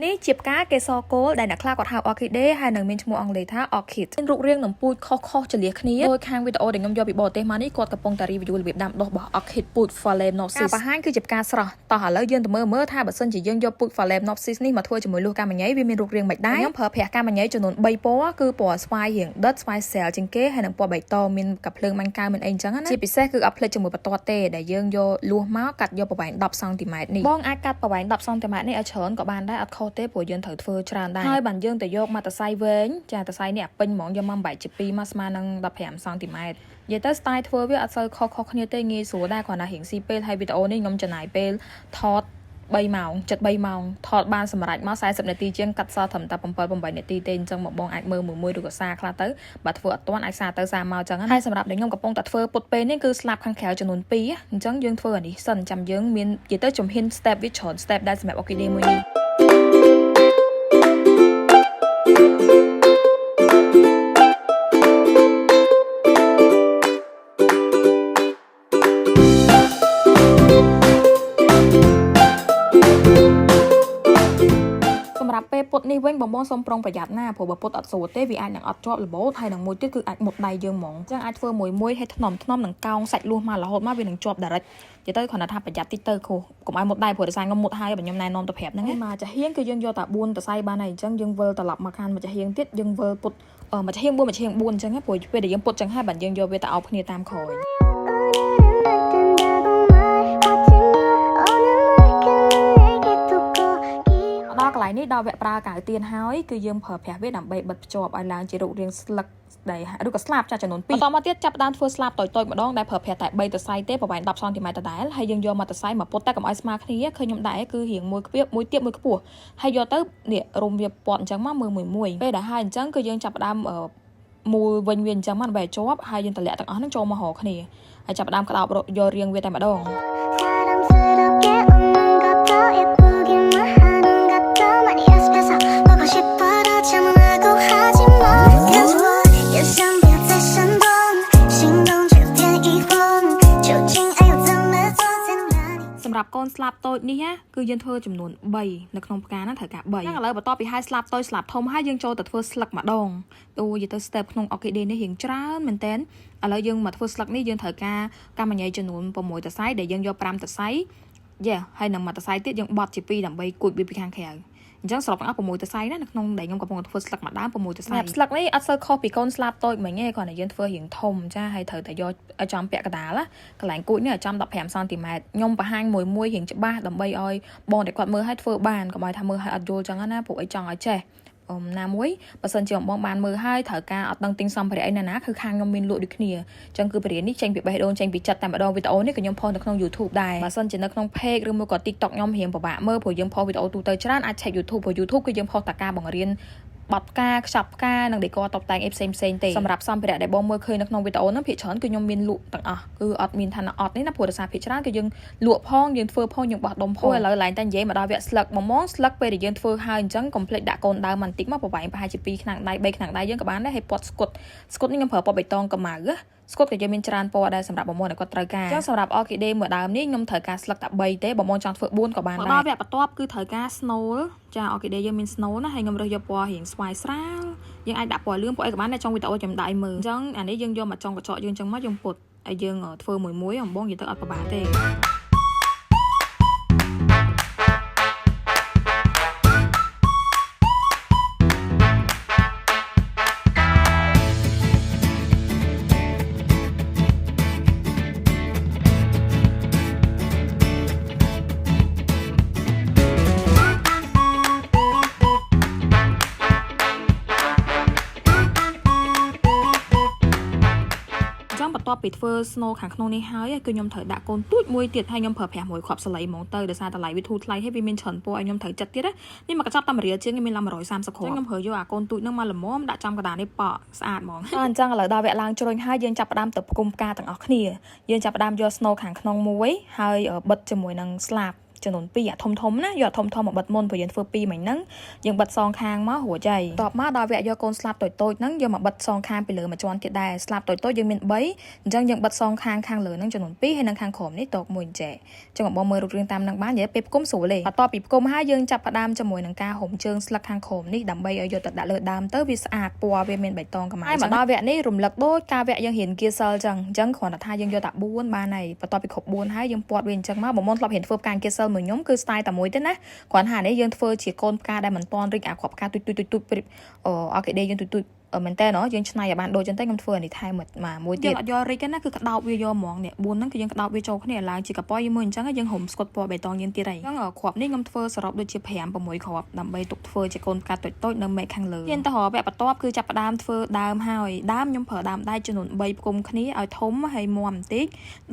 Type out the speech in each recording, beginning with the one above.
នេះជាផ្កាកេសរគោលដែលអ្នកខ្លះគាត់ហៅ orchid ហើយនឹងមានឈ្មោះអង់គ្លេសថា orchid មានរូបរាងនឹងពូជខុសៗចលៀសគ្នាដោយខាងវីដេអូដែលខ្ញុំយកពីបរទេសមកនេះគាត់កំពុងតែ review របៀបដាំដុះរបស់ orchid ពូជ Phalaenopsis ការបង្ហាញគឺជាផ្កាស្រស់តោះឥឡូវយើងទៅមើលមើលថាបើសិនជាយើងយកពូជ Phalaenopsis នេះមកធ្វើជាមួយលួសកាមញីវាមានរូបរាងមិនដែរខ្ញុំប្រើប្រាស់កាមញីចំនួន3ពណ៌គឺពណ៌ស្វាយរៀងដិតស្វាយស្រាលជាងគេហើយនិងពណ៌បៃតងមានកាភ្លើងបាញ់កៅមានអីអញ្ចឹងណាជាពិសេសគឺអត់ភ្លេចជាមួយបន្ទាត់ទេដែលយើងយកលួសមកកាត់យកប្រវែង10សង់ទីម៉ែត្រនេះបងអាចកាត់ប្រវែង10សង់ទីម៉ែត្រនេះឲ្យច្រើនក៏បានដែរអត់ខុសទេព្រោះយើងត្រូវធ្វើច្រើនដែរហើយបានយើងទៅយកមកតសៃវែងចាតសៃនេះអាពេញហ្មងយកមកបែកជា2មកស្មើនឹង15សង់ទីម៉ែត្រនិយាយទៅ style ធ្វើវាអត់សូវខុសៗគ្នាទេងាយស្រួលដែរគ្រាន់តែរៀងស៊ីពេលហើយវីដេអូនេះខ្ញុំចំណាយពេលថត3ម៉ោងចិត្ត3ម៉ោងថតបានសម្រាប់មក40នាទីជាងកាត់សល់ត្រឹមតែ7 8នាទីទេអញ្ចឹងមកបងអាចមើលមួយមួយឬក៏សារខ្លះទៅបើធ្វើអត់ទាន់អាចសារទៅសារមកអញ្ចឹងហើយសម្រាប់ដែលខ្ញុំកំពុងតែធ្វើពុតពេលនេះគឺស្លាប់ខាងក្រៅចំនួន2អញ្ចឹងយើងធ្វើអានេះសិនចាំយើងមាននិយាយទៅជំហាន step វាច្រើន step ដែរសម្រាប់ orchid មួយនេះ សម្រាប់ពេលពុតនេះវិញបងបងសូមប្រុងប្រយ័ត្នណាព្រោះបើពុតអត់ស្រួលទេវាអាចនឹងអត់ជាប់របូតហើយនឹងមួយទៀតគឺអាចមុតដៃយើងហ្មងអញ្ចឹងអាចធ្វើមួយមួយឲ្យថ្នមថ្នមនឹងកោងសាច់លួសមករហូតមកវានឹងជាប់ direct និយាយទៅគ្រាន់តែថាប្រយ័ត្នតិចទៅគ្រូកុំឲ្យមុតដៃព្រោះដោយសារខ្ញុំមុតហើយបើខ្ញុំណែនាំទៅប្រាប់ហ្នឹងណាមកចាហៀងគឺយើងយកតែ4តសៃបានហើយអញ្ចឹងយើងវិលត្រឡប់មកខាងមួយចាហៀងទៀតយើងវិលពុតមួយចាហៀង4មួយចាហៀង4អញ្ចឹងណាព្រោះពេលដែលយើងពុតអញ្ចឹងហើយបានយើងយកវាទៅអោបគ្នាតាមក្រោយ 오늘은 날 된다고 말하지마 오늘만큼은 내게 두고 ដល់កន្លែងនេះដល់វគ្គប្រើកាវទៀនហើយគឺយើងប្រើប្រាស់វាដើម្បីបិទភ្ជាប់ឲ្យឡើងជារូបរាងស្លឹកដែលឬក៏ស្លាបចាស់ចំនួន2បន្តមកទៀតចាប់ផ្ដើមធ្វើស្លាបតូចៗម្ដងដែលប្រើប្រាស់តែ3តសៃទេប្រវែង10សង់ទីម៉ែត្រដដែលហើយយើងយកមកតសៃមកពុតតែកុំឲ្យស្មើគ្នាឃើញខ្ញុំដែរគឺរៀងមួយខ្ពៀបមួយទៀបមួយខ្ពស់ហើយយកទៅនេះរុំវាពាត់អញ្ចឹងមកមើលមួយមួយពេលដែលហើយអញ្ចឹងគឺយើងចាប់ផ្ដើមមូលវិញវាអញ្ចឹងមកដើម្បីឲ្យជាប់ហើយយើងតម្លាក់ទាំងអស់ហ្នឹងចូលមករកគ្នាហើយចាប់ផ្ដើមក្តោបយករាងវាតែម្ដង 사랑스럽게 웃는 것도 예쁘기만 하는 것도 많이 연습해서 보고 싶어도 참으라고 하지마 Cause what 眼神不要再闪躲心动却又变疑惑究竟爱要怎么做才能让你 សម្រាប់កូនស្លាបតូចនេះណាគឺយើងធ្វើចំនួន3នៅក្នុងផ្កាហ្នឹងត្រូវការ3ហ្នឹងឥឡូវបន្ទាប់ពីហើយស្លាបតូចស្លាបធំហើយយើងចូលទៅធ្វើស្លឹកម្ដងទូនិយាយទៅ step ក្នុង orchid នេះរៀងច្រើនមែនតើឥឡូវយើងមកធ្វើស្លឹកនេះយើងត្រូវការកាមញ៉ៃចំនួន6តសៃដែលយើងយក5តសៃយ៉ាហើយនឹងមួយតសៃទៀតយើងបត់ជា2ដើម្បីគួចវាពីខាងក្រៅអញ្ចឹងសរុបទាំងអស់6តសៃណានៅក្នុងដែលខ្ញុំកំពុងតែធ្វើស្លឹកមួយដើម6តសៃស្លឹកនេះអត់សូវខុសពីកូនស្លាបតូចមិញទេគ្រាន់តែយើងធ្វើរៀងធំចាហើយត្រូវតែយកឲ្យចំពាក់កណ្ដាលណាកន្លែងគួចនេះឲ្យចំ15សង់ទីម៉ែត្រខ្ញុំបង្ហាញមួយមួយរៀងច្បាស់ដើម្បីឲ្យបងដែលគាត់មើលឲ្យធ្វើបានកុំឲ្យថាមើលឲ្យអត់យល់ចឹងណាព្រោះអីចង់ឲ្យចេះអមណាមួយបើសិនជាបងបានមើលហើយត្រូវការអត់ដឹងទិញសម្ភារៈអីណាណាគឺខាងខ្ញុំមានលក់ដូចគ្នាអញ្ចឹងគឺបរិញ្ញានេះចេញពីបេះដូងចេញពីចិត្តតែម្ដងវីដេអូនេះក៏ខ្ញុំផុសនៅក្នុង YouTube ដែរបើសិនជានៅក្នុង page ឬមួយក៏ TikTok ខ្ញុំរៀងពិបាកមើលព្រោះយើងផុសវីដេអូទូទៅច្រើនអាច check YouTube ព្រោះ YouTube គឺយើងផុសតែការបង្រៀនបត់ផ្កាខ្ចប់ផ្កានិងដេកតបតែងអីផ្សេងផ្សេងទេសម្រាប់សម្ភារៈដែលបងមើលឃើញនៅក្នុងវីដេអូហ្នឹងភាគច្រើនគឺខ្ញុំមានលក់ទាំងអស់គឺអត់មានថាអត់នេះណាព្រោះដោយសារភាគច្រើនគឺយើងលក់ផងយើងធ្វើផងយើងបោះដុំផងឥឡូវឡើងតែនិយាយមកដល់វគ្គស្លឹកមួយម៉ងស្លឹកពេលដែលយើងធ្វើហើយអញ្ចឹងកុំភ្លេចដាក់កូនដើមបន្តិចមកប្រវែងប្រហែលជា2ឆ្នាំងដៃ3ឆ្នាំងដៃយើងក៏បានដែរហើយពត់ស្គុតស្គុតនេះខ្ញុំប្រើពណ៌បៃតងកម្ៅណាស្គុតក៏យើងមានច្រើនពណ៌ដែរសម្រាប់បងប្អូនដែលគាត់ត្រូវការអញ្ចឹងសម្រាប់ orchid មួយដើមនេះខ្ញុំត្រូវការស្លឹកតែ3ទេបងប្អូនចង់ធ្វើ4ក៏បានដែរមកដល់វគ្គបន្ទាប់គឺត្រូវការ snow ចា orchid យើងមាន snow ណាហើយខ្ញុំរើសយកពណ៌រៀងស្វាយស្រាលយើងអាចដាក់ពណ៌លឿងពណ៌អីក៏បានដែរចុងវីដេអូខ្ញុំដាក់ឲ្យមើលអញ្ចឹងអានេះយើងយកមកចុងកញ្ចក់យើងអញ្ចឹងមកយើងពុតឲ្យយើងធ្វើមួយមួយអំបងនិយាយទៅអត់ពិបាកទេ អញ្ចឹងបន្ទាប់ពីធ្វើ snow ខាងក្នុងនេះហើយគឺខ្ញុំត្រូវដាក់កូនទូចមួយទៀតហើយខ្ញុំប្រើប្រាស់មួយគ្រាប់សលៃហ្មងទៅដោយសារតម្លៃវាធូរថ្លៃហើយវាមានច្រើនពណ៌ឲ្យខ្ញុំត្រូវចិត្តទៀតណានេះមកកញ្ចប់តែ1រៀលជាងខ្ញុំមានឡើង130គ្រាប់ខ្ញុំប្រើយកអាកូនទូចហ្នឹងមកល្មមដាក់ចំកណ្ដាលនេះប៉ក់ស្អាតហ្មងអញ្ចឹងឥឡូវដល់វគ្គឡើងជ្រុញហើយយើងចាប់ផ្ដើមទៅផ្គុំផ្កាទាំងអស់គ្នាយើងចាប់ផ្ដើមយក snow ខាងក្នុងមួយហើយបិទជាមួយនឹងស្លាប ចំនួន2អាធំធំណាយកធំធំមកបិទមុនព្រោះយើងធ្វើ2មិញហ្នឹងយើងបិទសងខាងមករួចហើយតបមកដល់វគ្គយកកូនស្លាប់តូចតូចហ្នឹងយកមកបិទសងខាងពីលើមួយជាន់ទៀតដែរស្លាប់តូចតូចយើងមាន3អញ្ចឹងយើងបិទសងខាងខាងលើហ្នឹងចំនួន2ហើយនិងខាងក្រោមនេះតកមួយអញ្ចេះចឹងបងមើលរូបរាងតាមហ្នឹងបាននិយាយពេលផ្គុំស្រួលទេបន្ទាប់ពីផ្គុំហើយយើងចាប់ផ្ដើមជាមួយនឹងការហុំជើងស្លឹកខាងក្រោមនេះដើម្បីឲ្យយកទៅដាក់លើដើមទៅវាស្អាតពណ៌វាមានបៃតងកម្ៅហើយមកដល់វគ្គនេះរំលឹកដូចការវគ្គយើងរៀនគាសិលចឹងអញ្ចឹងគ្រាន់តែថាយើងយកតែ4បានហើយបន្ទាប់ពីគ្រប់4ហើយយើងពាត់វាអញ្ចឹងមកបងមុនធ្លាប់រៀនធ្វើផ្កាគាសិលមួយខ្ញុំគឺ style តែមួយទេណាគ្រាន់ថានេះយើងធ្វើជាកូនផ្កាដែលមិនទាន់រីកអាគ្រាប់ផ្កាទុយទុយទុយទុយអអូខេយើងទុយទុយមែនតើណោះយើងឆ្នៃឲ្យបានដូចចឹងទៅខ្ញុំធ្វើអានេះថែមមកមួយទៀតយើងអត់យករីកទេណាគឺក្តោបវាយកហ្មងនេះ4ហ្នឹងគឺយើងក្តោបវាចូលគ្នាឡើងជាកប៉យមួយអញ្ចឹងយើងរុំស្កុតពណ៌បៃតងយើងទៀតហើយអញ្ចឹងគ្រាប់នេះខ្ញុំធ្វើសរុបដូចជា5 6គ្រាប់ដើម្បីទុកធ្វើជាកូនផ្កាតូចតូចនៅមែកខាងលើយើងទៅរកវគ្គបន្ទាប់គឺចាប់ផ្ដើមធ្វើដើមហើយដើមខ្ញុំប្រើដើមដែកចំនួន3ផ្គុំគ្នាឲ្យធំហើយមាំបន្តិច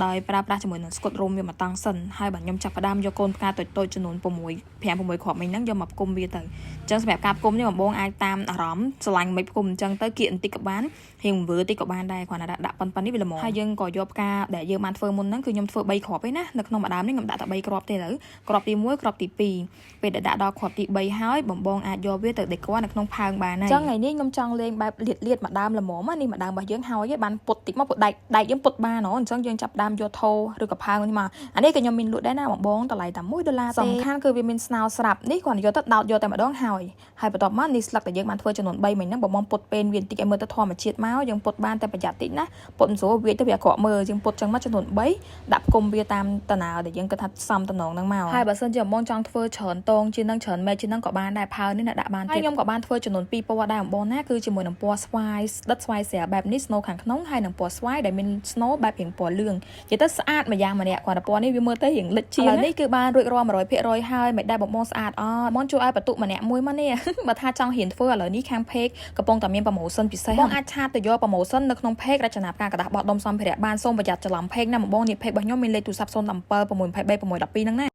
ដោយប្រើប្រាស់ជាមួយនឹងស្កុតរុំវាមកតង់សិនហើយបាទខ្ញុំចាប់ផ្ដើមយកកូនផ្កាតូចតូចចំនួន6 5 6គ្រាប់មិញហ្នឹងយកមកផ្គុំវាទៅអញ្ចឹងសម្រាប់ការផ្គុំនេះបងបងអាចតាមអារម្មណ៍ស្រឡាញ់មិនផ្គុំអញ្ចឹងទៅគៀកបន្តិចក៏បានរៀងវើតិចក៏បានដែរគ្រាន់តែដាក់ប៉ុណ្ណេះវាល្មមហើយយើងក៏យកផ្កាដែលយើងបានធ្វើមុនហ្នឹងគឺខ្ញុំធ្វើ3គ្រាប់ឯណានៅក្នុងម្ដើមនេះខ្ញុំដាក់តែ3គ្រាប់ទេទៅគ្រាប់ទី1គ្រាប់ទី2ពេលដែលដាក់ដល់គ្រាប់ទី3ហើយបងបងអាចយកវាទៅដេកនៅក្នុងផើងបានហើយអញ្ចឹងថ្ងៃនេះខ្ញុំចង់លេងបែបលៀតលៀតម្ដើមល្មមនេះម្ដើមរបស់យើងហើយបានពុតតិចមកពុតដែកដែកយើងពុតបានហ៎អញ្ចឹងយើងចាប់ដើមយកថោឬក៏ផើងនេះមកអានេះក៏ខ្ញុំមានលក់ដែរណាបងបងតម្លៃតែ1ដុល្លារទេសំខាន់គឺវាមានស្នោស្រាប់នេះគ្រាន់យកទៅដោតយកតែម្ដងហើយហើយបន្ទាប់មកនេះស្លឹកដែលយើងបានធ្វើចំនួន3មិញហ្នឹងបងបងពុតពេលវាបន្តិចឲ្យមើលទៅធម្មជាតិមកយើងពុតបានតែប្រយ័ត្នតិចណាពុតមិនស្រួលវាទៅវាអាក្រក់មើលយើងពុតចឹងមកចំនួន3ដាក់ផ្គុំវាតាមតណៅដែលយើងគិតថាសមតំណងហ្នឹងមកហើយបើសិនជាបងចង់ធ្វើច្រើនតងជាងនឹងច្រើនមែជាងនឹងក៏បានដែរផើនេះណាដាក់បានទៀតហើយខ្ញុំក៏បានធ្វើចំនួន2ពណ៌ដែរបងណាគឺជាមួយនឹងពណ៌ស្វាយដិតស្វាយស្រាលបែបនេះ snow ខាងក្នុងហើយនឹងពណ៌ស្វាយដែលមាន snow បែបរាងពណ៌លឿងនិយាយទៅស្អាតម្យ៉ាងម្នាក់គាត់តែពណ៌នេះវាមើលទៅរាងលិចជាងនេះគឺបានរួចរាល់100%ហើយមិនដែលបងបងស្អាតអត់បងជួយឲ្យបន្ទុកម្នាក់មួយមកនេះ បើថាចង់រៀនធ្វើឥឡូវនេះខាង page កំពុងតែមាន promotion ពិសេសបងអាច chat ទៅយក promotion នៅក្នុង page រចនាផ្កាក្រដាសបោះដុំសម្ភារៈបានសូមប្រយ័ត្នច្រឡំ page ណាបងបងនេះ page របស់ខ្ញុំមានលេខទូរស័ព្ទ017 623 612ហ្នឹងណា។